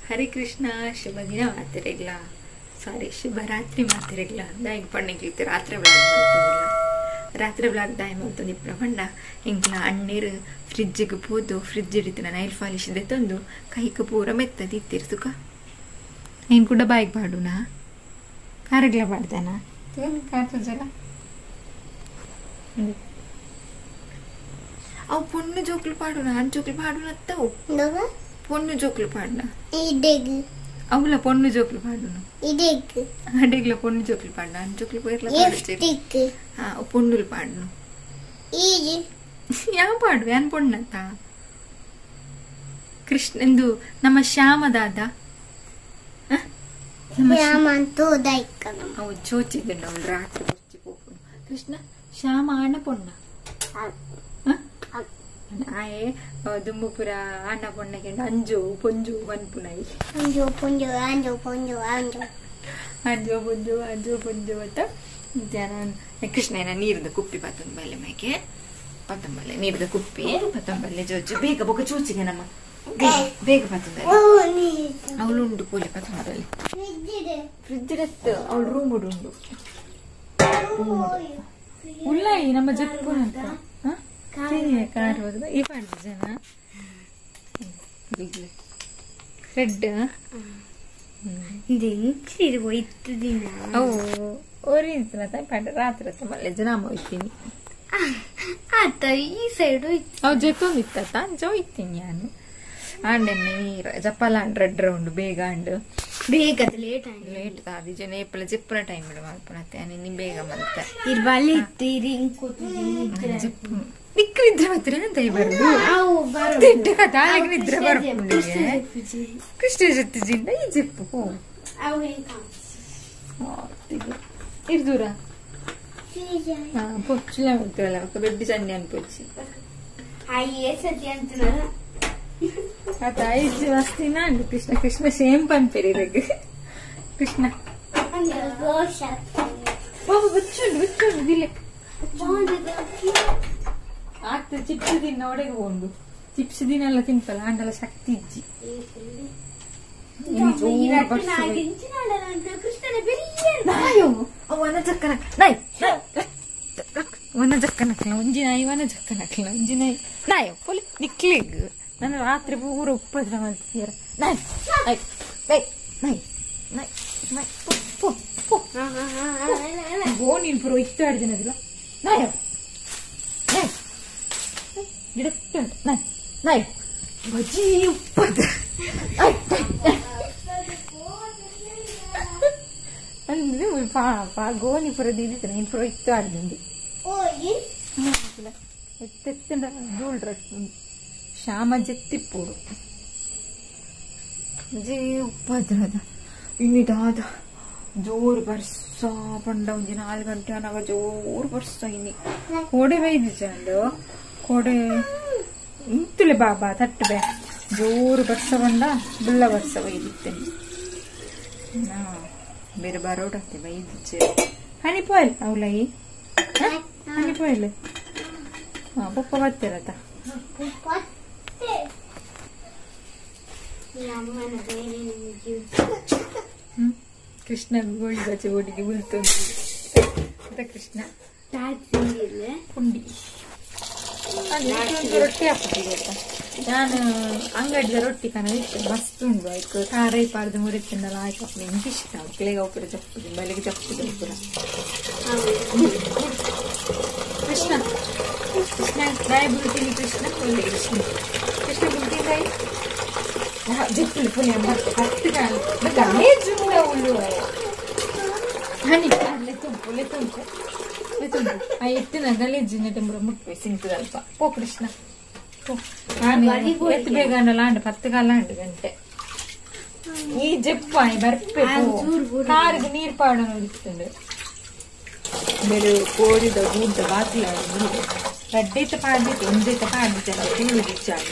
ಹರಿ ಕೃಷ್ಣ ಶುಭ ದಿನ ಮಾತಿರಗ್ಲ ಸಾರಿ ಶುಭರಾತ್ರಿ ಮಾತಿರಗ್ಲ ದಾಯಿಗೆ ಪಣ್ಣೆಗ್ಲಿತ್ತು ರಾತ್ರಿ ಬ್ಲಾಗ್ ಮಾಡ್ತದಿಲ್ಲ ರಾತ್ರಿ ಬ್ಲಾಗ್ ದಾಯಿ ಮಾಡ್ತಂದು ಇಪ್ಪನ ಪಂಡ ಎಂಕ್ಲ ಅಣ್ಣೀರು ಫ್ರಿಜ್ಜಿಗೆ ಪೋದು ಫ್ರಿಜ್ ಹಿಡಿತು ನೈಲ್ ಪಾಲಿಶ್ ತಂದು ಕೈಗೆ ಪೂರ ಮೆತ್ತದಿತ್ತಿರು ತುಕ ಏನು ಕೂಡ ಬಾಯಿಗೆ ಬಾಡುನಾ ಕಾರಗ್ಲ ಬಾಡ್ದಾನ ಕಾರ್ ತುಜಲ ಅವು ಪೊಣ್ಣು ಜೋಕ್ಲು ಪಾಡುನ ಅಣ್ಣ ಜೋಕ್ಲು ಪಾಡುನ ಅತ್ತವು ಪೊಣ್ಣು ಜೋಕ್ಲು ಪಾಡುನ ಅವಲ ಪೊಣ್ಣು ಜೋಕ್ಲು ಪಾಡುನು ಅಡಿಗ್ಲ ಪೊಣ್ಣು ಜೋಕ್ಲು ಪಾಡುನ ಅಣ್ಣ ಜೋಕ್ಲು ಪೋಯಿರ್ಲ ಹಾ ಪೊಣ್ಣುಲು ಪಾಡುನು ಯಾವ ಪಾಡುವೆ ಅನ್ ಪೊಣ್ಣತ್ತ ಕೃಷ್ಣ ಎಂದು ನಮ್ಮ ಶ್ಯಾಮ ದಾದ ಅವು ಜೋಚಿದ್ದು ಅವಳು ರಾತ್ರಿ ಬೊಚ್ಚಿ ಪೋಪುನು ಕೃಷ್ಣ ಶ್ಯಾಮ ಅಣ್ಣ ಪೊಣ್ಣ ಆಯೆ ದುಂಬುಪುರ ಅಣ್ಣ ಪೊಣ್ಣಗೆ ಅಂಜು ಪೊಂಜು ಪನ್ಪುನೈ ಅಂಜು ಪೊಂಜು ಅಂಜು ಪೊಂಜು ಅಂಜು ಅಂಜು ಪೊಂಜು ಅಂಜು ಪೊಂಜು ಅಂತ ಕೃಷ್ಣ ನೀರ್ದ ಕುಪ್ಪಿ ಪತ್ತೊಂಬಲ್ಲೆ ಮೈಗೆ ಪತ್ತೊಂಬಲ್ಲೆ ನೀರ್ದ ಕುಪ್ಪಿ ಪತ್ತೊಂಬಲ್ಲೆ ಜೋಜು ಬೇಗ ಬೊಕ ಚೂಚಿಗೆ ನಮ್ಮ ಬೇಗ ಪತ್ತೊಂಬಲ್ಲೆ ಅವಳು ಉಂಡು ಪೋಲೆ ಪತ್ತೊಂಬಲ್ಲೆ ಫ್ರಿಜ್ ಇತ್ತು ಅವಳು ರೂಮ್ ಉಂಡು ಉಲ್ಲಾಯಿ ನಮ್ಮ ಜಪ್ಪು ಅಂತ ಕಾರ್ ಹೋದ ಈ ಪಾಡ್ದು ಜನ ರೆಡ್ ಅವು ಒರಿನ ಪಾಡ ರಾತ್ರಿ ಮಲ್ಲೆ ಜನ ಹೋಯ್ತೀನಿ ಆತ ಈ ಸೈಡ್ ಅವು ಜೊತ್ತೊಂದು ಇತ್ತ ಅಂಚ ಹೋಯ್ತೀನಿ ನಾನು ಆಂಡೆನ್ನೆ ನೀರು ಜಪ್ಪಲ ಅಂಡ್ ರೆಡ್ ರೌಂಡ್ ಬೇಗ ಅಂಡ್ ಬೇಗ ಲೇಟ್ ಲೇಟ್ ಅದು ಜನ ಏಪಲ ಜಪ್ಪುನ ಟೈಮ್ ಇಡು ಮಲ್ಪುನತ್ತೆ ನೀನು ಬೇಗ ಮಲ್ತೆ ಜಪ್ಪು ನಿಕ್ಕು ನಿದ್ರೆ ಬರ್ತೀರ ಅಂತ ಬರುದು ತಿಡ್ಡ ಕಥೆ ಆಗ ನಿದ್ರೆ ಬರ್ಪುಂಡು ಕೃಷ್ಣ ಜೊತೆ ಜಿಂಡ ಈ ಜಪ್ಪು ಇರ್ದೂರ ಪೊಚ್ಚುಲ ಬರ್ತೀರಲ್ಲ ಬೆಡ್ಡಿ ಚಂಡಿ ಅನ್ಪೊಚ್ಚಿ ಆತ ಐದು ಮಸ್ತಿನ ಕೃಷ್ಣ ಕೃಷ್ಣ ಸೇಮ್ ಪನ್ಪೇರಿ ಇರಗ್ ಕೃಷ್ಣ ಬುಚ್ಚುಂಡು ಬುಚ್ಚುಂಡು ದಿಲೆ ಆತ ಚಿಪ್ಸ್ ತಿನ್ನ ಒಡೆಗೆ ಹೋಂಡು ಚಿಪ್ಸ್ ದಿನೆಲ್ಲ ತಿನ್ಪಲ್ಲ ಆಂಡಲ ಶಕ್ತಿ ಇಜ್ಜಿ ವನ ಜಕ್ಕನ ನಾಯಿ ವನ ಜಕ್ಕನಕ್ಲ ಒಂಜಿ ನಾಯಿ ವನ ಜಕ್ಕನಕ್ಲ ಒಂಜಿ ನಾಯಿ ನಾಯಿ ಪೊಲಿ ನಿಕ್ಲಿಗ್ ನಾನು ರಾತ್ರಿ ಪೂರ ಉಪ್ಪದ್ರ ಮಲ್ತೀರ ನಾಯಿ ನಾಯಿ ನಾಯಿ ನಾಯಿ ನಾಯಿ ಪೋ ಪೋ ಪೋ ನೀನು ಪೂರ ಇತ್ತು ಆಡ್ದಿನದಿಲ್ಲ ನಾಯ ನಾಯಿ ಗಿಡಕ್ಕೆ ನಾಯಿ ನಾಯಿ ಬಜಿ ಉಪ್ಪದ ಅಂದ್ರೆ ಪಾಪ ಗೋಣಿ ಪೂರ ದೀದಿತ್ತು ನೀನು ಪೂರ ಇತ್ತು ಆಡ್ದಿಂದು ಎತ್ತೆತ್ತಂಡ ಧೂಳ್ ಶ್ಯಾಮ ಜೆತ್ತಿಪ್ಪೋಡು ಜೇ ಉಪ್ಪದ್ರದ ಇನ್ನಿದಾದ ಜೋರು ಬರ್ಸ ಪಂಡ ಒಂಜಿ 4 ಗಂಟೆ ಅನಾಗ ಜೋರು ಬರ್ಸ ಇನ್ನಿ ಕೋಡೆ ಬೈದು ಚಂಡು ಕೋಡೆ ಇಂತುಲೆ ಬಾಬಾ ತಟ್ಟು ಬೇ ಜೋರು ಬರ್ಸ ಬಂಡ ಬುಳ್ಳ ಬರ್ಸ ಬೈದಿತ್ತೇನೆ ಬೇರೆ ಬರೋಡತ್ತೆ ಬೈದಿಚ್ಚೆ ಹನಿ ಪೋಯಲ್ ಅವಲೈ ಹನಿ ಪೋಯಲ್ ಹಾ ಪಪ್ಪ ಬರ್ತಿರತ್ತ ಕೃಷ್ಣ ಗೋಳಿ ಬಚ್ಚೆ ಓಡಿಗೆ ಉಲ್ತು ಕೃಷ್ಣ ಪುಂಡಿ ರೊಟ್ಟಿ ಹಾಕ್ಬಿಟ್ಟಿದೆ ಆಯ್ತಾ ನಾನು ಅಂಗಡಿದ ರೊಟ್ಟಿ ಕನ ಇತ್ತು ಮಸ್ತ್ ಉಂಡು ಆಯ್ತು ಖಾರ ಇಪ್ಪಾರ್ದು ಮುರಿತಿಂದಲ್ಲ ಆಯ್ತು ಅಪ್ಪ ನಿಮ್ಗೆ ಇಷ್ಟ ಮಕ್ಕಳಿಗೆ ಅವಪುರ ಜಪ್ಪುದು ಬಲಿಗೆ ಜಪ್ಪುದು ಪುರ ಕೃಷ್ಣ ಕೃಷ್ಣ ನಾಯಿ ಬುಲ್ತೀನಿ ಕೃಷ್ಣ ಒಳ್ಳೆ ಕೃಷ್ಣ ಕೃಷ್ಣ ಬುಲ್ತೀನಿ ತಾಯಿ ಜಪ್ಪುಲಿ ಪುಲಿ 10 ಕಾಲ ಗಲೇಜು ಉಳ್ಳು ಹನಿ ಲೆತ್ತುಂಪು ಲೆತ್ತುಂಪು ಲೆತ್ತುಂಪು ಆ ಎತ್ತಿನ ಗಲೇಜಿನ ಟೆಂಬುರ ಮುಟ್ಪೆ ಸಿಂಕದಲ್ಪ ಪೋ ಕೃಷ್ಣ ಪೋ ನಾನು ಎತ್ತು ಬೇಗ ಅನ್ನಲ್ಲ ಅಂಡು 10 ಕಾಲ ಅಂಡು ಗಂಟೆ ಈ ಜಪ್ಪ ಬರ್ಪೆ ಕಾರಿಗೆ ನೀರು ಪಾಡ ನೋಡಿತ್ತಂಡು ಬೇರೆ ಕೋರಿದ ಗೂಡ್ದ ಬಾಕಿಲ ರಡ್ಡೈತ ಪಾಡಿತ್ತು ಒಂದೈತ ಪಾಡಿತ್ತಲ್ಲ ತುಳು ಗಿಚ್ಚಾಗ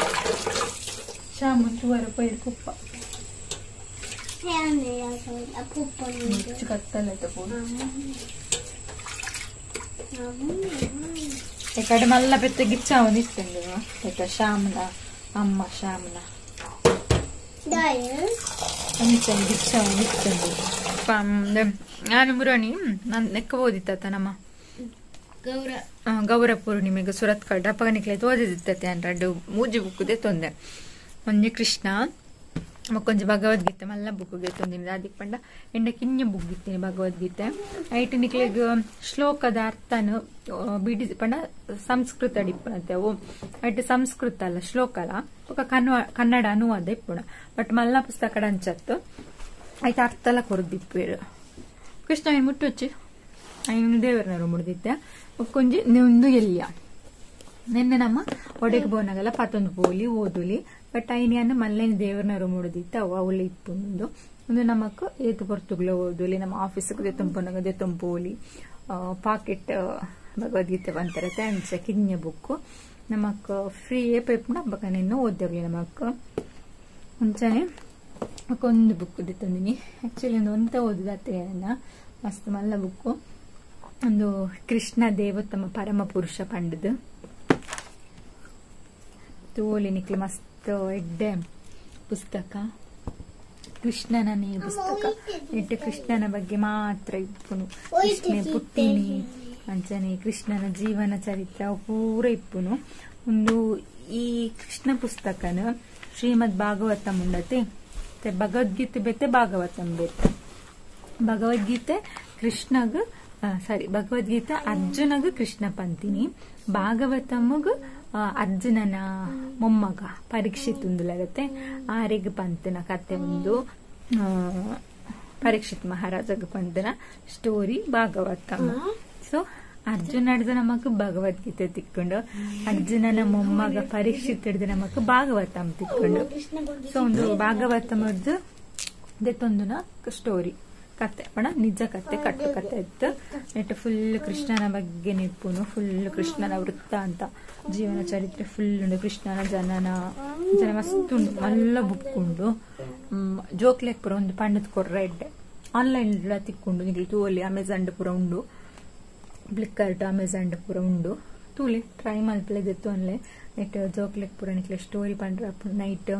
ಶ್ಯಾಮ ತುವರ ಪೈರು ಕುಪ್ಪ ಕಡೆ ಮಲ್ಲ ಪೆತ್ತ ಗಿಚ್ಚಾವನ್ ಇತ್ತಂಡು ಆಯ್ತಾ ಶ್ಯಾಮನ ಅಮ್ಮ ಶ್ಯಾಮನ ನಾನು ಮುರಣಿ ನಾನು ನೆಕ್ಕ ಓದಿತ್ತ ನಮ್ಮ ಗೌರ ಪೂರ್ಣಿಮೆಗೆ ಸುರತ್ ಕಡ್ಡ ಅಪ್ಪಗನಿಕ್ಲೆ ಓದಿತ್ತತೆ ಅನ್ರಡ್ಡು ಮೂಜಿ ಬುಕ್ಕುದೆ ತೊಂದೆ ಒಂಜಿ ಕೃಷ್ಣ ಮಕ್ಕೊಂಜಿ ಭಗವದ್ಗೀತೆ ಮಲ್ಲ ಬುಕ್ಗೆ ತೊಂದಿನಿ ಅದಕ್ಕೆ ಪಂಡ ಎಂಡ ಕಿನ್ಯ ಬುಕ್ ಇತ್ತೀನಿ ಭಗವದ್ಗೀತೆ ಐಟ್ ನಿಕ್ಲೆಗ್ ಶ್ಲೋಕದ ಅರ್ಥನು ಬಿಡಿ ಪಂಡ ಸಂಸ್ಕೃತ ಡಿಪ್ಪುನಂತೆ ಅವು ಐಟ್ ಸಂಸ್ಕೃತ ಅಲ್ಲ ಶ್ಲೋಕ ಅಲ್ಲ ಬೊಕ ಕನ್ನಡ ಅನುವಾದ ಇಪ್ಪುಣ ಬಟ್ ಮಲ್ಲ ಪುಸ್ತಕ ಅಂಚತ್ತು ಐತ ಅರ್ಥ ಎಲ್ಲ ಕೊರದಿಪ್ಪೇರು ಕೃಷ್ಣ ಏನು ಮುಟ್ಟೊಚ್ಚಿ ಐನು ದೇವರನರು ಮುಡ್ದಿತ್ತೆ ಒಂಜಿ ಒಂದು ಎಲ್ಲಿಯ ನಿನ್ನೆ ನಮ್ಮ ಒಡೆಗೆ ಬೋನಾಗಲ್ಲ ಪತ್ತೊಂದು ಪೋಲಿ ಓದುಲಿ ಬಟ್ ಐನಿಯನ್ನು ಮಲ್ಲೇನ ದೇವರನರು ಮುಡ್ದಿತ್ತ ಅವು ಅವಳು ಇಪ್ಪುಂದು ಒಂದು ನಮಕ್ ಏತು ಪೊರ್ತುಗ್ಲ ಓದುಲಿ ನಮ್ಮ ಆಫೀಸ್ಗೆ ದೆತ್ತೊಂಪೊನಗ ದೆತ್ತೊಂಪೋಲಿ ಪಾಕೆಟ್ ಭಗವದ್ಗೀತೆ ಬಂತಾರತೆ ಅಂಚ ಕಿನ್ಯ ಬುಕ್ಕು ನಮಕ್ ಫ್ರೀ ಏಪೈಪುಂಡು ಅಬ್ಬಕ ನಿನ್ನ ಓದ್ದವ್ಲಿ ನಮಕ್ ಮುಂಚೆನೆ ಒಂದು ಬುಕ್ ದೆತ್ತೊಂದಿನಿ ಆಕ್ಚುಲಿ ಒಂದು ಒಂತ ಓದುದತ್ತೆ ಮಸ್ತ್ ಮಲ್ಲ ಬುಕ್ಕು ಒಂದು ಕೃಷ್ಣ ದೇವೋತ್ತಮ ಪರಮ ಪುರುಷ ಪಂಡದು ತೋಲಿ ನಿಕ್ಲೆ ಮಸ್ತ್ ಎಡ್ಡೆ ಪುಸ್ತಕ ಕೃಷ್ಣನೇ ಪುಸ್ತಕ ಎಡ್ಡೆ ಕೃಷ್ಣನ ಬಗ್ಗೆ ಮಾತ್ರ ಇಪ್ಪುನು ಕೃಷ್ಣ ಪುಟ್ಟಿನಿ ಅಂಚನೆ ಕೃಷ್ಣನ ಜೀವನ ಚರಿತ್ರೆ ಪೂರ ಇಪ್ಪುನು ಒಂದು ಈ ಕೃಷ್ಣ ಪುಸ್ತಕನ ಶ್ರೀಮದ್ ಭಾಗವತಂ ಉಂಡತೆ ಭಗವದ್ಗೀತೆ ಬೇತೆ ಭಾಗವತಂ ಬೇತೆ ಭಗವದ್ಗೀತೆ ಕೃಷ್ಣಗ್ ಸಾರಿ ಭಗವದ್ಗೀತೆ ಅರ್ಜುನಗ್ ಕೃಷ್ಣ ಪಂತಿನಿ ಭಾಗವತಮ್ಮಗ್ ಅರ್ಜುನನ ಮೊಮ್ಮಗ ಪರೀಕ್ಷಿತ್ ಉಂದುಲಗತ್ತೆ ಆರೆಗ್ ಪಂತನ ಕತೆ ಒಂದು ಪರೀಕ್ಷಿತ್ ಮಹಾರಾಜಗ್ ಪಂತನ ಸ್ಟೋರಿ ಭಾಗವತಮ್ಮ. ಸೊ ಅರ್ಜುನ ಹಿಡ್ದು ನಮಕ್ ಭಗವದ್ಗೀತೆ ತಿಕ್ಕೊಂಡು ಅರ್ಜುನನ ಮೊಮ್ಮಗ ಪರೀಕ್ಷಿತ್ ಹಿಡ್ದು ನಮಕ್ ಭಾಗವತಂ ತಿಕ್ಕೊಂಡು. ಸೊ ಒಂದು ಭಾಗವತಮದ್ದು ದೆತ್ತೊಂದುನ ಸ್ಟೋರಿ ಕತೆ ಪಣ ನಿಜ ಕತೆ ಕಟ್ಟು ಕತೆ ಇತ್ತು. ನೆಟ್ ಫುಲ್ ಕೃಷ್ಣನ ಬಗ್ಗೆ ನಿಪ್ಪುನು ಫುಲ್ ಕೃಷ್ಣನ ವೃತ್ತ ಅಂತ ಜೀವನ ಚರಿತ್ರೆ ಫುಲ್ ಉಂಡು ಕೃಷ್ಣನ ಜನನ ಜನ ಮಸ್ತ್ ಉಂಡು ಮಲ್ಲ ಬುಕ್ ಉಂಡು ಜೋಕ್ಲೆಕ್ ಪೂರ ಒಂದು ಪಂಡದ ಕೊರ್ರ ಎಡ್ಡೆ ಆನ್ಲೈನ್ ತಿಕ್ಕೊಂಡು ನಿಗ್ಲು ತೂಲಿ ಅಮೆಜಾನ್ ಪೂರ ಉಂಡು ಫ್ಲಿಪ್ಕಾರ್ಟ್ ಅಮೆಜಾನ್ ಪೂರ ಉಂಡು ತೂಲಿ ಟ್ರೈ ಮಲ್ಪಲೆ ದೆತ್ತು ಅನ್ಲೆ ನೆಟ್ ಜೋಕ್ಲೆಕ್ ಪೂರ ನಿಕ್ಲೆ ಸ್ಟೋರಿ ಪಂಡ್ರ ನೈಟ್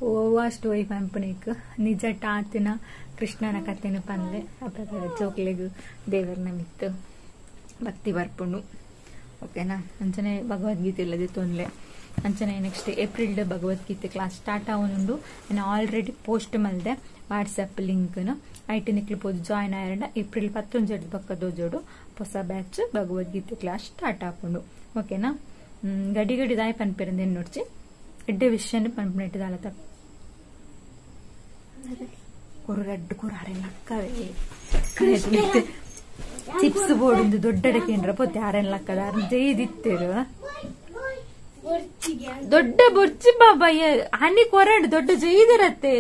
ಓವಾ ಸ್ಟೋರಿ ಪಂಪನಿಕ್ ನಿಜ ಟಾತಿನ ಕೃಷ್ಣನ ಕತೆನ ಪನ್ಲೆ ಅಪ್ಪ ಜೋಕ್ಲೆಗ್ ದೇವರನ ಮಿತ್ತು ಭಕ್ತಿ ಬರ್ಪುಂಡು ಓಕೆನಾ. ಅಂಚನೆ ಭಗವದ್ಗೀತೆ ಇಲ್ಲದೆ ತೊಂದರೆ ಅಂಚನೆ next April Bhagavadgita class start ಆವೊಂದುಂಡು. ನಾನು ಆಲ್ರೆಡಿ ಪೋಸ್ಟ್ ಮಲ್ದೆ ವಾಟ್ಸಪ್ ಲಿಂಕ್ನು ಐಟಿ ನಿಕ್ಲು ಪೋದು ಜಾಯ್ನ್ ಆಯರಂಡ ಏಪ್ರಿಲ್ 19 ಬಕ್ಕ ದೋಜೋಡು ಹೊಸ ಬ್ಯಾಚ್ ಭಗವದ್ಗೀತೆ ಕ್ಲಾಸ್ ಸ್ಟಾರ್ಟ್ ಆಪುಂಡು ಓಕೆನಾ. ಗಡಿ ಗಡಿ ದಾಯ ಪನ್ಪೆರಂದು ನೋಡ್ಚಿ ಎಡ್ಡೆ ವಿಷಯನ ಪನ್ಪುನೆಟ್ಟು ದಾಲ ತಪ್ಪು ಕೊರು ರಡ್ಡು ಕೊರು ಅರೆ ಲಕ್ಕವೇ ಚಿಪ್ಸ್ ಬೋರ್ಡ್ ಒಂದು ದೊಡ್ಡ ಪೊತ್ತೆ ಆರೆನ್ ಲಕ್ಕದ ಆರ್ ಜೈದಿತ್ತೇರು ದೊಡ್ಡ ಬೊರ್ಚಿ ಬಾಬಾ ಹನಿ ಕೊರಡು ದೊಡ್ಡ ಜೈದಿರತ್ತೆ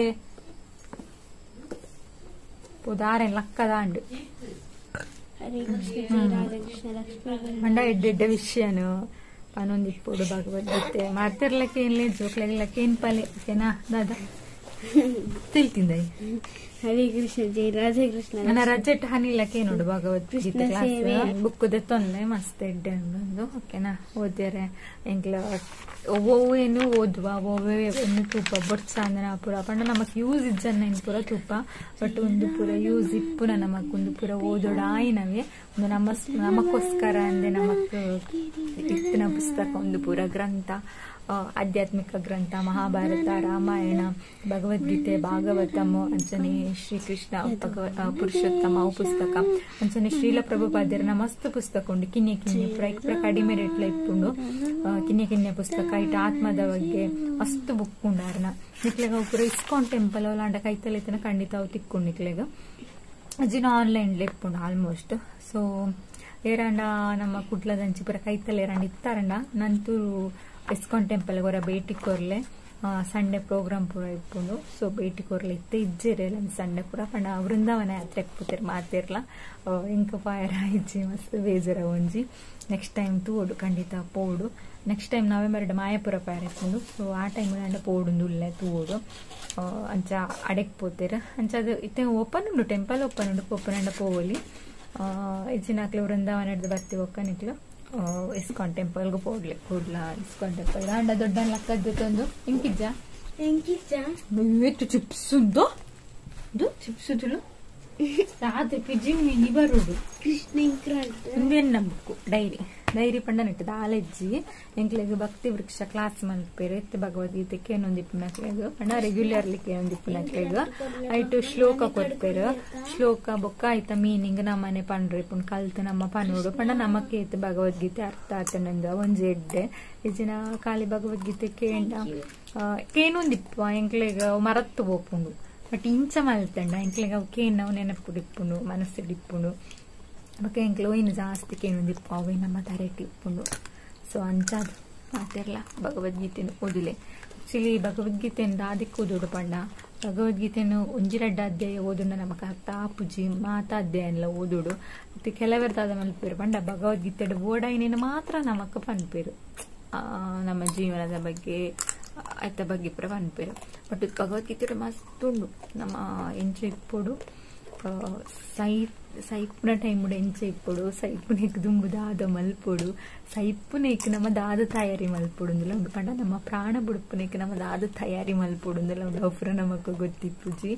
ಪೋದಾರೆನ್ ಲಕ್ಕದ ಅಂಡು ಮಂಡ ಎಡ್ಡೆ ವಿಷಯನು ಪನೊಂದು ಇಪ್ಪೋಡು ಭಗವದ್ಗೀತೆ ಮಾತಿರ್ಲಕ್ಕೆ ಏನ್ಲೇ ಜೋಕ್ಲೆಗ್ಲಕ್ಕೆ ಏನ್ ಪಲೆ ಓಕೆನಾ ದಾದಾ ತಿಳ್ತಿಂದ ಹರೇ ಕೃಷ್ಣ ಜಯ ರಾಧೆ ಕೃಷ್ಣ ನನ್ನ ರಜೆಟ್ ಹನಿಲಕ್ಕೆ ನೋಡು ಭಗವದ್ಗೀತೆ ಕ್ಲಾಸ್ ಬುಕ್ ತೊಂದರೆ ಮಸ್ತ್ ಎಡ್ಡೆ ಉಂಡು ಓಕೆನಾ. ಓದ್ಯಾರೆ ಎಂಕ್ಲ ಒವ್ವೇನು ಓದುವ ಒವ್ವೇ ಏನು ತೂಪ ಬೊರ್ಚ ಅಂದ್ರೆ ಪೂರ ಪಂಡ ನಮಕ್ ಯೂಸ್ ಇಜ್ಜನ್ನ ಏನು ಪೂರ ತೂಪ ಬಟ್ ಒಂದು ಪೂರ ಯೂಸ್ ಇಪ್ಪುನ ನಮಕ್ ಒಂದು ಪೂರ ಓದೋಡ ಆಯ್ನವೇ ಒಂದು ನಮ್ಮ ನಮಕ್ಕೋಸ್ಕರ ಅಂದ್ರೆ ನಮಕ್ ಇತ್ತಿನ ಪುಸ್ತಕ ಒಂದು ಪೂರ ಗ್ರಂಥ ಆಧ್ಯಾತ್ಮಿಕ ಗ್ರಂಥ ಮಹಾಭಾರತ ರಾಮಾಯಣ ಭಗವದ್ಗೀತೆ ಭಾಗವತಮ್ ಅಂಚನೆ ಶ್ರೀಕೃಷ್ಣ ಪುರುಷೋತ್ತಮ ಅವು ಪುಸ್ತಕ ಅಂಚನೆ ಶ್ರೀಲ ಪ್ರಭುಪಾದ್ಯರನ ಮಸ್ತ್ ಪುಸ್ತಕ ಉಂಡು ಕಿನ್ನೆ ಕಿನ್ನೆ ಪೂರ ಪೂರ ಕಡಿಮೆ ರೇಟ್ಲ ಇಪ್ಪುಂಡು ಕಿನ್ನೆ ಕಿನ್ನೆ ಪುಸ್ತಕ ಇಟ್ಟು ಆತ್ಮದ ಬಗ್ಗೆ ಮಸ್ತ್ ಬುಕ್ ಉಂಡು ಅರ್ನ ನಿಕ್ಲೆಗ ಅವು ಪೂರ ಇಸ್ಕಾನ್ ಟೆಂಪಲ್ ಅವು ಅಂಡ ಕೈತಲೆತ್ತನ ಖಂಡಿತ ಅವು ತಿಕ್ಕೊಂಡು ನಿಕ್ಲೆಗ ಅಜ್ಜಿನ ಆನ್ಲೈನ್ ಇಪ್ಪುಂಡು ಆಲ್ಮೋಸ್ಟ್. ಸೊ ಏರಂಡ ನಮ್ಮ ಕುಡ್ಲದಂಚಿ ಪೂರ ಕೈತಲ್ ಏರಂಡ ಇತ್ತಾರಂಡ ನಂತೂರು ಇಸ್ಕಾನ್ ಟೆಂಪಲ್ ಹೊರ ಭೇಟಿ ಕೊರ್ಲೆ ಸಂಡೆ ಪ್ರೋಗ್ರಾಮ್ ಪೂರ ಇಪ್ಪುಂಡು. ಸೊ ಭೇಟಿ ಕೊರ್ಲೆ ಇತ್ತೆ ಇಜ್ಜಿರಲ್ಲ ಸಂಡೆ ಪೂರ ಪಂಡ ವೃಂದಾವನ ಯಾತ್ರೆ ಪೂತಿರ್ ಮಾತಿರ್ಲ ಇಂಕ ಫಾಯರ್ ಇಜ್ಜಿ ಮಸ್ತ್ ಬೇಜಾರ ಒಂಜಿ ನೆಕ್ಸ್ಟ್ ಟೈಮ್ ತೂಡು ಖಂಡಿತ ಪೋಡು. ನೆಕ್ಸ್ಟ್ ಟೈಮ್ ನವೆಂಬರ್ ಮಾಯಪುರ ಫಾಯರ್ ಇಪ್ಪುಂಡು. ಸೊ ಆ ಟೈಮ್ ಅಂಡ ಪೋಡುಂದು ಉಲ್ಲೆ ತೂಡು ಅಂಚ ಅಡೆಕ್ ಪೋತಿರ್ ಅಂಚ ಅದು ಇತ್ತೆ ಓಪನ್ ಉಂಡು ಟೆಂಪಲ್ ಓಪನ್ ಉಂಡು ಓಪನ್ ಅಂಡ ಪೋವಲಿ ಇಜ್ಜಿನಾಕ್ಲೆ ವೃಂದಾವನ ಹಿಡ್ದು ಬರ್ತೀವಿ ಒಕ್ಕ ನಿಕ್ಲು ಇಸ್ಕಾನ್ ಟೆಂಪಲ್ಗೂ ಪೋಡ್ಲೆ ಕೂಡ್ಲ ಇಸ್ಕಾನ್ ಟೆಂಪಲ್ ಅಂಡ ದೊಡ್ಡ ಲಕ್ಕದ್ದು ಒಂದು ಇಂಕಿಜ್ಜ ಏತು ಚಿಪ್ಸ್ ಉಂದು ಚಿಪ್ಸ್ ಉಂದು ರಾತ್ರಿ ಪಿಜಿ ಮಿನಿ ಬರೋದು ಇಂದೇನು ನಂಬುಕ್ಕು ಡೈರಿ ಡೈರಿ ಪಂಡನಿಟ್ಟು ದಾಲೆಜ್ಜಿ ಎಂಕ್ಲೆಗ್ ಭಕ್ತಿ ವೃಕ್ಷ ಕ್ಲಾಸ್ ಮಲ್ಪೇರು ಎತ್ತು ಭಗವದ್ಗೀತೆ ಕೇನೊಂದಿಪ್ಪುನಕ್ಲೆಗ್ ಪಂಡ ರೆಗ್ಯುಲರ್ಲಿ ಕೇನೊಂದಿಪ್ಪುನಕ್ಲೆಗ್ ಐಟು ಶ್ಲೋಕ ಕೊರ್ಪೇರು ಶ್ಲೋಕ ಬೊಕ್ಕ ಐತ ಮೀನಿಂಗ್ ನಮ್ಮನೆ ಪಂಡ್ರಿ ಪುಣ್ ಕಲ್ತು ನಮ್ಮ ಪನೋಡು ಪಂಡ ನಮಕ್ಕೆ ಎತ್ತು ಭಗವದ್ಗೀತೆ ಅರ್ಥ ಆತನಂದು ಒಂಜಿ ಎಡ್ಡೆ ಇಜಿನ ಖಾಲಿ ಭಗವದ್ಗೀತೆ ಕೇಂಡ ಕೇನೊಂದಿಪ್ಪ ಎಂಕ್ಲೆಗ್ ಮರತ್ತು ಪೋಪುಂಡು ಬಟ್ ಇಂಚ ಮಲ್ತಂಡ ಎಂಕ್ಲೆಗ್ ಅವು ಕೇನವು ನೆನಪುಡಿಪ್ಪುಂಡು ಮನಸ್ಸುಡಿಪ್ಪುಂಡು ಬೊಕ ಎಂಕ್ಲ ಒಯ್ನ ಜಾಸ್ತಿ ಕೇನೊಂದಿಪ್ಪು ಅವು ನಮ್ಮ ತರೆಟ್ ಇಪ್ಪುಂಡು ಸೊ ಅಂಚಾದ್ ಮಾತೆರ್ಲ ಭಗವದ್ಗೀತೆನು ಓದುಲೆ ಆಕ್ಚುಲಿ ಭಗವದ್ಗೀತೆಯನ್ನು ದಾದಿಕ್ ಓದೋಡು ಪಂಡ ಭಗವದ್ಗೀತೆನು ಒಂಜಿ ರಡ್ಡ ಅಧ್ಯಾಯ ಓದುಂಡ ನಮಕ್ ಅರ್ಥ ಆಪುಜಿ ಮಾತ ಅಧ್ಯಾಯನ್ಲ ಓದುಡು ಮತ್ತೆ ಕೆಲವರು ದಾದ ಮಲ್ಪೇರು ಪಂಡ ಭಗವದ್ಗೀತೆ ಬೋಡಾಯಿನೇನು ಮಾತ್ರ ನಮಕ್ ಪನ್ಪೇರು ನಮ್ಮ ಜೀವನದ ಬಗ್ಗೆ ಆಯ್ತ ಬಗ್ಗೆ ಪೂರ ಪನ್ಪೇರು ಬಟ್ ಭಗವದ್ಗೀತೆ ಮಸ್ತ್ ಉಂಡು ನಮ್ಮ ಎಂಚ ಇಪ್ಪೊಡು ಸೈಪುನ ಟೈಮುಡು ಎಂಚ ಇಪ್ಪೊಡು ಸೈಪುನೆಕ್ ದುಂಬು ದಾದ ಮಲ್ಪೊಡು ಸೈಪುನೆಕ್ ನಮ್ಮ ದಾದ ತಯಾರಿ ಮಲ್ಪೊಡು ಅಂದಲ ಉಂಡು ಪಂಡ ನಮ್ಮ ಪ್ರಾಣ ಬುಡುಪುನೆಕ್ ನಮ್ಮ ದಾದ ತಯಾರಿ ಮಲ್ಪೊಡು ಅಂದಲ ಉಂಡು ಅವು ಪೂರ ನಮಕ್ ಗೊತ್ತಿಪ್ಪುಜಿ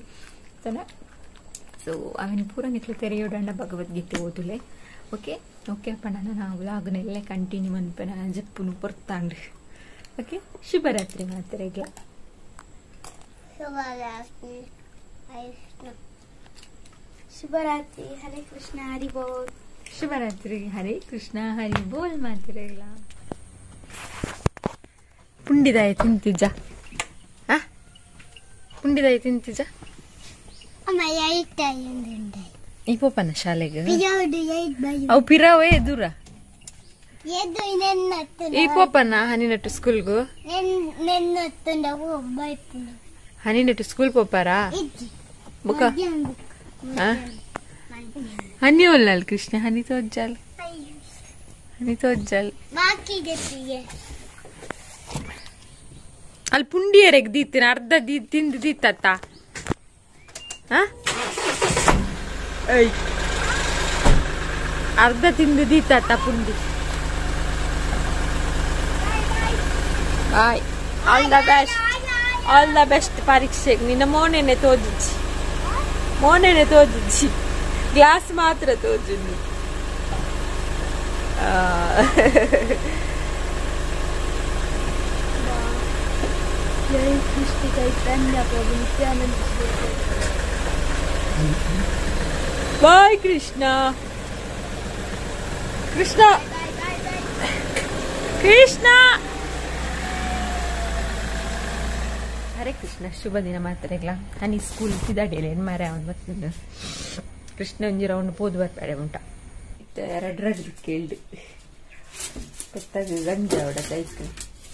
ಸೊ ಅವೆನ್ ಪೂರ ನಿಕ್ಲು ತೆರೆಯೋಡಂಡ ಭಗವದ್ಗೀತೆ ಓದುಲೆ ಓಕೆ ಓಕೆ ಪಂಡ ನಾನು ವ್ಲಾಗ್ನೆಲ್ಲ ಕಂಟಿನ್ಯೂ ಮನ್ಪೆ ನಾನು ಜಪ್ಪುನು ಪೊರ್ತಾಂಡ್ ಓಕೆ ಶುಭರಾತ್ರಿ ಮಾತ್ರೆಗ್ಲ ಶುಭರಾತ್ರಿ ಶುಭರಾತ್ರಿ ಹರೇ ಕೃಷ್ಣ ಹರಿ ಬೋಲ್ ಶುಭರಾತ್ರಿ ಹರೇ ಕೃಷ್ಣ ಹರಿ ಬೋಲ್ ಮಾತ್ರೆಗ್ಲ ಪುಂಡಿದಾಯ ತಿಂತಿಜ ಪುಂಡಿದಾಯ ತಿಂತಿಜ ಈ ಪೋಪನ ಶಾಲೆಗೆ ಅವು ಪಿರಾವೇ ದೂರ ಈ ಪೋಪನ ಹನಿನಟ್ಟು ಸ್ಕೂಲ್ಗು ಹನಿನಟ್ಟು ಸ್ಕೂಲ್ ಪೋಪಾರಾ ಬುಕ್ಕ ಹನಿ ಒಲ್ಲಾಲ್ ಕೃಷ್ಣ ಹನಿ ತೋಜ್ಜಾಲ್ ಹನಿ ತೋಜ್ಜಾಲ್ ಅಲ್ಲಿ ಪುಂಡಿಯರೆಗ್ ದೀತಿನ ಅರ್ಧ ದೀ ತಿಂದು ದೀತತ್ತ ಅರ್ಧ ತಿಂದು ದೀತತ್ತ ಪುಂಡಿ bye all the best all the best ಪರೀಕ್ಷೆಗೆ ನಿನ್ನ ಮೋನೆನೆ ತೋಜಿಜ್ಜಿ ಮೋನೆನೆ ತೋಜಿಜ್ಜಿ ಗ್ಲಾಸ್ ಮಾತ್ರ ತೋಜುಂಡು ಜೈ ಕೃಷ್ಣ ಚೈತನ್ಯ ಪ್ರಭು ನಿತ್ಯಾನಂದ ಬಾಯ್ ಕೃಷ್ಣ ಕೃಷ್ಣ ಕೃಷ್ಣ ಹರೇ ಕೃಷ್ಣ ಶುಭ ದಿನ ಮಾತ್ರೆಗ್ಲ ಹನಿ ಸ್ಕೂಲ್ ಪಿದಾಡೇಲೆ ಮಾರೆ ಅವನು ಬರ್ತದೆ ಕೃಷ್ಣ ಒಂಜಿ ರೌಂಡ್ ಪೋದು ಬರ್ಪಾಡೆ ಉಂಟ ಎರಡು ರಡ್ಡು ಕೇಳ್ದು ಪೆತ್ತಾಗ ಗಂಜಿ ಅವಡ ಕೈಕ್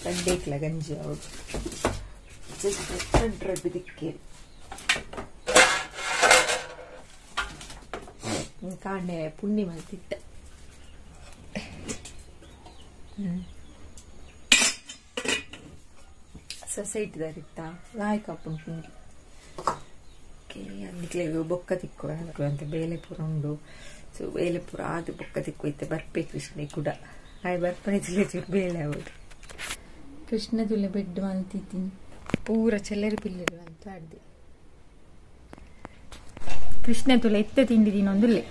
ಕಡ್ಡೇಕ್ಲ ಗಂಜಿ ಅವಡು ರಡ್ಡು ರಡ್ಡು ದಿಕ್ಕೇಳು ಕಾಣೆ ಪುಣ್ಯ ಮಲ್ತಿತ್ತ ಸೊಸೈಟಿದಾರಿತ್ತ ಲಾಯ್ಕ್ ಅಪ್ಪುಂಡು ಪುಂಡಿ ಓಕೆ ಅಂದಿಕ್ಲೆ ಬೊಕ್ಕ ತಿಕ್ಕುವ ಅಂತ ಬೇಲೆ ಪೂರ ಉಂಡು ಸೊ ಬೇಲೆ ಪೂರ ಅದು ಬೊಕ್ಕ ತಿಕ್ಕು ಇತ್ತೆ ಬರ್ಪೆ ಕೃಷ್ಣ ಕೂಡ ಆಯ್ ಬರ್ಪನೆ ತುಲೆ ಬೇಲೆ ಅವಳು ಕೃಷ್ಣ ತುಲೆ ಬೆಡ್ ಮಲ್ತಿದ್ದೀನಿ ಪೂರ ಚೆಲ್ಲರಿ ಪಿಲ್ಲರು ಅಂತ ಆಡ್ದೆ ಕೃಷ್ಣ ತುಲೆ ಎತ್ತೆ ತಿಂಡಿದೀನಿ ಒಂದುಲ್ಲೆ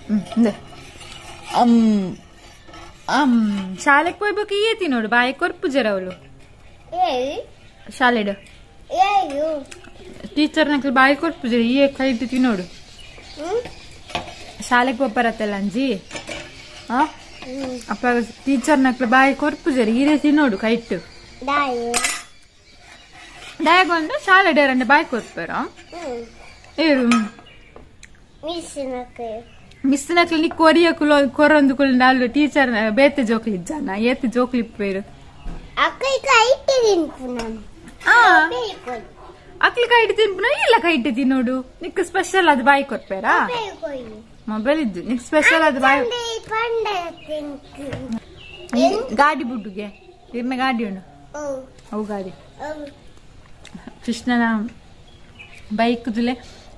ಶಾಲೆಗೆ ಹೋಗ್ಬೇಕು ಈ ತಿನ್ನೋಡು ಬಾಯಿ ಕೊರ್ಪು ಜರ ಅವಳು ಶಾಲೆಡು ಟೀಚರ್ ನಕ್ಲು ಬಾಯಿ ಕೊರ್ಪು ಜರ ಈ ಕೈಟ್ಟು ತಿನ್ನೋಡು ಶಾಲೆಗೆ ಹೋಗ್ಬರತ್ತಲ್ಲ ಅಂಜಿ ಅಪ್ಪ ಟೀಚರ್ ನಕ್ಲು ಬಾಯಿ ಕೊರ್ಪು ಜರ ಈರೇ ತಿನ್ನೋಡು ಕೈಟ್ಟು ಡಾಯಗೊಂದು ಶಾಲೆ ಡೇರಂಡೆ ಬಾಯಿ ಕೊರ್ಪೇರ ಏರು ಮಿಸ್ ನಕ್ಲು ನಿ ಕೊರಿಯ ಕುಲ ಕೊರೊಂದು ಕುಲ ನಾಲು ಟೀಚರ್ ಬೇತೆ ಜೋಕ್ಲಿ ಇಜ್ಜಾನ ಏತೆ ಜೋಕ್ಲಿ ಇಪ್ಪೇರು ಅಕ್ಲಿ ಕೈಟ್ ತಿನ್ಪುನ ಇಲ್ಲ ಕೈಟ್ ತಿನ್ನೋಡು ನಿಕ್ ಸ್ಪೆಷಲ್ ಅದು ಬಾಯಿ ಕೊರ್ಪೇರಾ ಮೊಬೈಲ್ ಇದ್ದು ನಿಕ್ ಸ್ಪೆಷಲ್ ಅದು ಬಾಯಿ ಗಾಡಿ ಬುಡ್ಡುಗೆ ಇರ್ನ ಗಾಡಿ ಉಂಡು ಅವು ಗಾಡಿ ಕೃಷ್ಣನ ಬೈಕ್ ತುಲೆ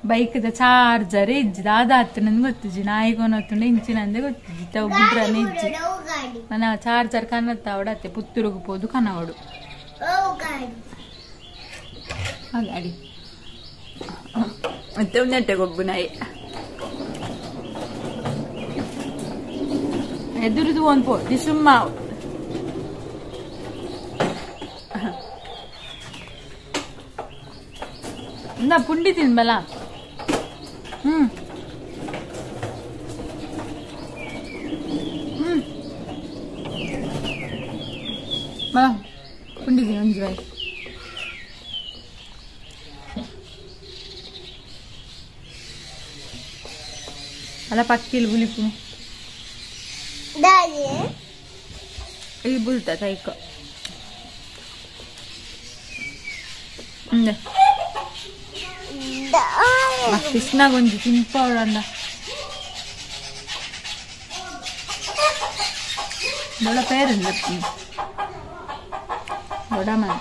ಬೈಕ್ದ ಚಾರ್ಜರ್ ಇಜ್ಜಿ ದಾದ ಆತು ನನ್ಗೆ ಗೊತ್ತಿಜ್ಜಿ ನಾಯಿಗೋನತ್ತುಂಡೆ ಇಂಚಿನಂದೆ ಗೊತ್ತಿಜ್ಜಿ ತಾವು ಬುಡ್ರನೆ ಇಜ್ಜಿ ನನ್ನ ಚಾರ್ಜರ್ ಕನ್ನತ್ತ ಅವಡತ್ತೆ ಪುತ್ತೂರುಗು ಪೋದು ಕನವಡು ಹಾಗೆ ಮತ್ತೆ ಉನ್ನಟ್ಟೆ ಗೊಬ್ಬು ನಾಯಿ ಎದುರುದು ಒಂದು ಪೋ ದಿಸುಮ್ಮ ನಾ ಪುಂಡಿ ತಿನ್ಬಲ್ಲ. ಹ್ಮ್ ಹ್ಮ್ ಬಲ ಪುಂಡಿ ತಿನ್ ಒಂಜಿ ಬಾಯ್. ಅಲ್ಲ ಪಕ್ಕಿಲ್ ಬುಲಿಪು ಈ ಬುಲ್ತ ತೈಕ ಕೃಷ್ಣ ಗೊಂಜಿ ತಿನ್ಪವಳಂಡ ದೊಡ್ಡ ಪೇರಂದ ದೊಡ್ಡ ಮನೆ.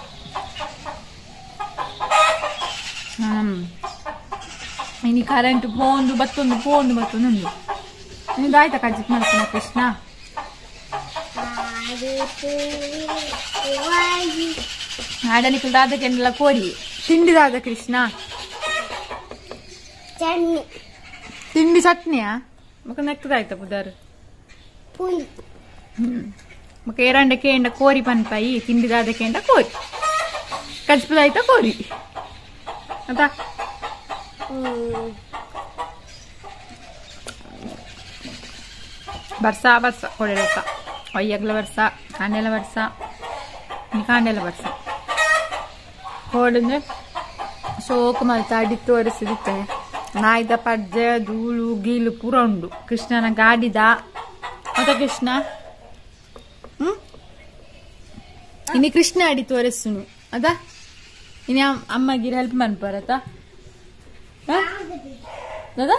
ಇನಿ ಕರೆಂಟ್ ಪೋಂದು ಬತ್ತೊಂದು ಪೋಂದು ಬತ್ತೊಂದು ಉಂಡು. ನಿಂದು ಆಯ್ತಾ ಕಜ್ಜಿಕ್ ಮಾಡ್ತಾನ ಕೃಷ್ಣ? ಆಡಲಿಕ್ಕೆ ದಾದಕ್ಕೆಲ್ಲ ಕೋರಿ ತಿಂಡಿದಾದ ಕೃಷ್ಣ ಚಟ್ನಿ ತಿಂಡಿ ಚಟ್ನಿಯಾ ಮಕ್ಕ ನೆಕ್ಕದಾಯ್ತ ಪುದಾರು ಮಕ್ಕ ಏರಂಡ ಕೇಂಡ ಕೋರಿ ಪನ್ಪಾಯಿ ತಿಂಡಿದಾದ ಕೇಂಡ ಕೋರಿ ಕಜ್ಪದಾಯ್ತ ಕೋರಿ ಅದ ಬರ್ಸ ಬರ್ಸ ಕೊಡೆರಸ ಒಯ್ಯಗ್ಲ ಬರ್ಸ ಕಾಂಡೆಲ ಬರ್ಸ ಕಾಂಡೆಲ ಬರ್ಸ ಕೋಡಂದ್ರೆ ಶೋಕು ಮಲ್ತ ಅಡಿತ್ತು ಒರೆಸಿದಿತ್ತೆ ನಾಯ್ದ ಪಜ್ಜೆ ಧೂಳು ಗೀಲು ಪೂರ ಉಂಡು ಕೃಷ್ಣನ ಗಾಡಿದ ಮತ್ತ ಕೃಷ್ಣ. ಇನಿ ಕೃಷ್ಣ ಅಡಿ ತೋರಿಸುನು ಅದ ಇನಿ ಅಮ್ಮಗಿರ ಹೆಲ್ಪ್ ಮನ್ಪರತ ದಾದಾ.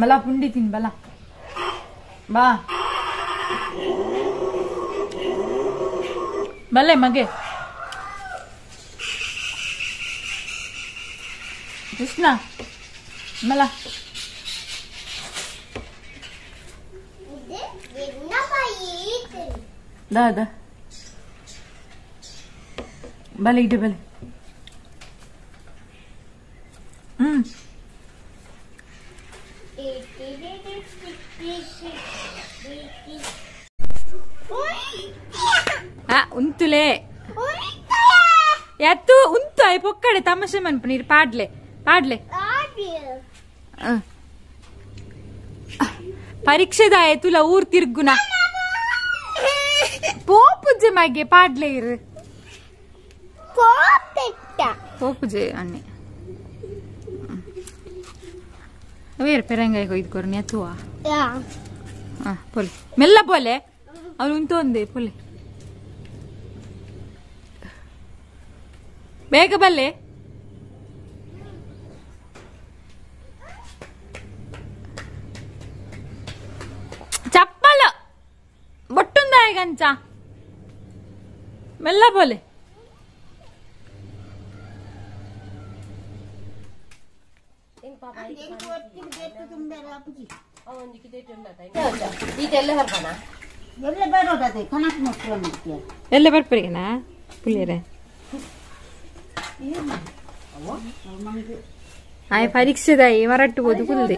ಬಲ ಪುಂಡಿ ತಿನ್ ಬಲ ಬಾ ಬಲ್ಲೆ ಮಗೆ ಕೃಷ್ಣ ಬಲ ದಾದ ಬಲೆ ಇಡು ಬಲೆ. ಹ್ಮ್ ಉಂತುಲೆ ಎತ್ತು ಉಂತು ಆಯ್ ಪೊಕ್ಕಡೆ ತಮಾಷೆ ಮನ್ಪು ನೀರು ಪಾಡ್ಲೆ ಪಾಡ್ಲೆ ಪರೀಕ್ಷೆದಾಯ ತುಲ ಊರ್ ತಿರ್ಗುನ ಪೋಪುಜೆ ಮಗೆ ಪಾಡ್ಲೆ ಇರು ಪೋಪುಜೆ ಅನ್ನೆ ವೇರ್ ಪೆರಂಗಾಯಿ ಕೊಯ್ದು ಕೊರ್ನಿ ಅಥವಾ ಪೊಲೆ ಮೆಲ್ಲ ಪೊಲೆ ಅವ್ರು ಉಂಟು ಒಂದೇ ಪೊಲೆ ಬೇಗ ಬಲ್ಲೆ ಚಪ್ಪಲ ಬೊಟ್ಟುಂದಾಯ ಗಂಚ ಮೆಲ್ಲ ಬೋಲೆ ಎಲ್ಲ ಬರ್ಪರಿಗೆನಾ ಪುಳಿಯರೆ ಆಯ್ ಪರೀಕ್ಷೆದಾಯಿ ಮರಟ್ಟು ಹೋದು ಕುಲ್ದೆ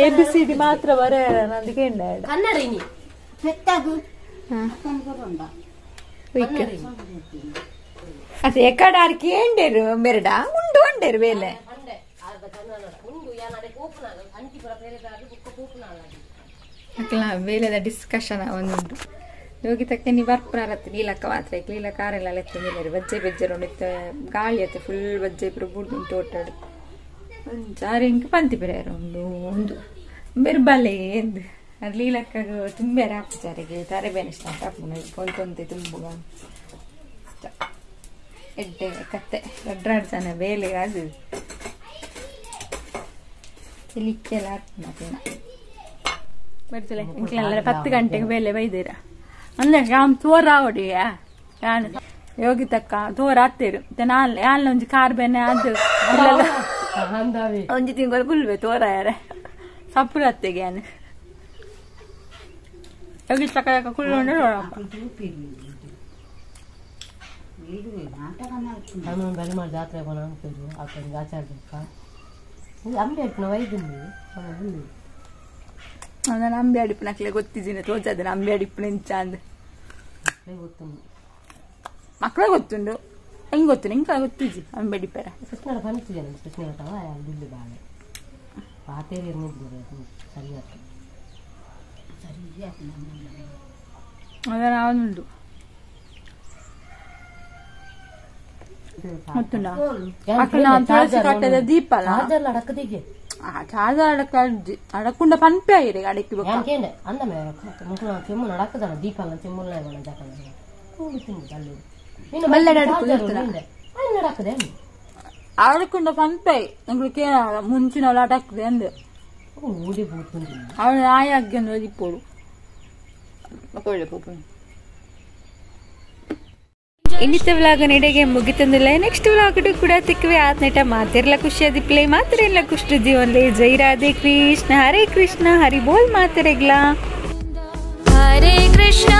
ಎ ಬಿ ಸಿ ಡಿ ಮಾತ್ರ ಬರ ನಂದಿಗೆ ಅದೇ ಎಕಡಾರ್ ಕೇಂಡೇರು ಮೆರಡ ಉಂಡು ಅಂಡೇರು ಬೇಲೆ ಬೇಲೆದ ಡಿಸ್ಕಷನ್ ಒಂದುಂಟು ಯೋಗಿ ತಕ್ಕ ನೀ ಬರ್ಪುನಾರತ್ತೆ ಲೀಲಕ್ಕ ಮಾತ್ರ ಲೀಲಕ್ಕ ಆರೆಲ್ಲ ಲೆತ್ತ ಮೇಲೆ ಬಜ್ಜೆ ಬೆಜ್ಜೆ ಉಂಡಿತ್ತೆ ಗಾಳಿ ಅತ್ತೆ ಫುಲ್ ಬಜ್ಜೆ ಇಬ್ಬರು ಬುಡ್ದುಂಟು ಓಟಾಡು ಒಂಜಾರು ಇಂಕ ಪಂತಿ ಬೆರೆಯರು ಉಂಡು ಒಂದು ಬೆರ್ಬಲೆ ಎಂದು ಅದು ಲೀಲಕ್ಕಗ ತುಂಬ್ಯಾರ ಹಾಪುಚಾರಿಗೆ ತಾರೆ ಬೇನೆ ಸ್ಟಾರ್ಟ್ ಹಾಪುನ ಕೊಂತೊಂತೆ ತುಂಬುಗ ಎಡ್ಡೆ ಕತ್ತೆ ದೊಡ್ಡ ಜನ ಬೇಲೆ ಅದು ಇಲಿಕ್ಕೆಲ್ಲ ಹಾಕ್ನ. ಬರ್ತಿಲ್ಲ ಇಂಕ್ಲೆಲ್ಲ 10 ಗಂಟೆಗೆ ಬೇಲೆ ಬೈದಿರ ಅಂದ್ರೆ ರಾಮ್ ತೋರಾವಡಿಯ ಯಾನ್ ಯೋಗಿ ತಕ್ಕ ತೋರ ಅತ್ತೇರು ನಾಲ್ ಯಾನ್ ಒಂಜಿ ಕಾರ್ ಬೆನ್ನೆ ಅದು ಒಂಜಿ ತಿಂಗಳು ಕುಲ್ವೆ ತೋರ ಯಾರ ಸಪ್ಪುರ ಅತ್ತೆಗೆ ಯಾನ್ ಯೋಗಿ ತಕ್ಕ ಯಾಕ ಕುಲ್ಲೊಂಡು ಜಾತ್ರೆ ನಾನು ಅಂಬೆ ಅಡಿಪು ಗೊತ್ತಿದ್ದೀನಿ ತೋಜಾದ ಅಂಬೆ ಅಡಿಪು ನೆಂಚ ಅಂದ್ ಮಕ್ಕಳ ಗೊತ್ತುಂಡು ಹೆಂಗ್ ಗೊತ್ತು ನಿಂಗೆ ಗೊತ್ತಿಜ್ಜಿ ಅಂಬೆ ಅಡಿಪೆರ ಅದನ್ನ ಗೊತ್ತುಂಡ ಮಕ್ಕಳ ತುಳಸಿ ಕಟ್ಟದ ದೀಪ ಚಾರ್ಜರ್ ಅಡಕ ಅಡಕುಂಡ ಪನ್ಪೆ ಆಯಿರಿ ಅಡಕ್ಕೆ ಅಡಕುಂಡ ಪನ್ಪೆ ಎಂಗ್ಲಿಕ್ಕೆ ಮುಂಚಿನ ಅಡಕ್ದೆ ಅಂದೆ ಅವಳು ನಾಯಿ ಅಗ್ಗಿ ದೀಪೋಡು ಪೋಪು. ಇನ್ನಿತ ವ್ಲಾಗ್ ನಡೆಗೆ ಮುಗಿತಂದಿಲ್ಲ. ನೆಕ್ಸ್ಟ್ ವ್ಲಾಗ್ ಕೂಡ ತಿಕ್ಕವೆ ಆತ್ನೇಟ ಮಾತಿರ್ಲ ಖುಷಿಯಾದಿಪ್ಲೆ ಮಾತಿರಲ್ಲ ಖುಷಿ ಜೀವನ್ಲೆ. ಜೈ ರಾಧೆ ಕೃಷ್ಣ ಹರೇ ಕೃಷ್ಣ ಹರಿ ಬೋಲ್ ಮಾತಿರೆಗ್ಲಾ. ಹರೇ ಕೃಷ್ಣ.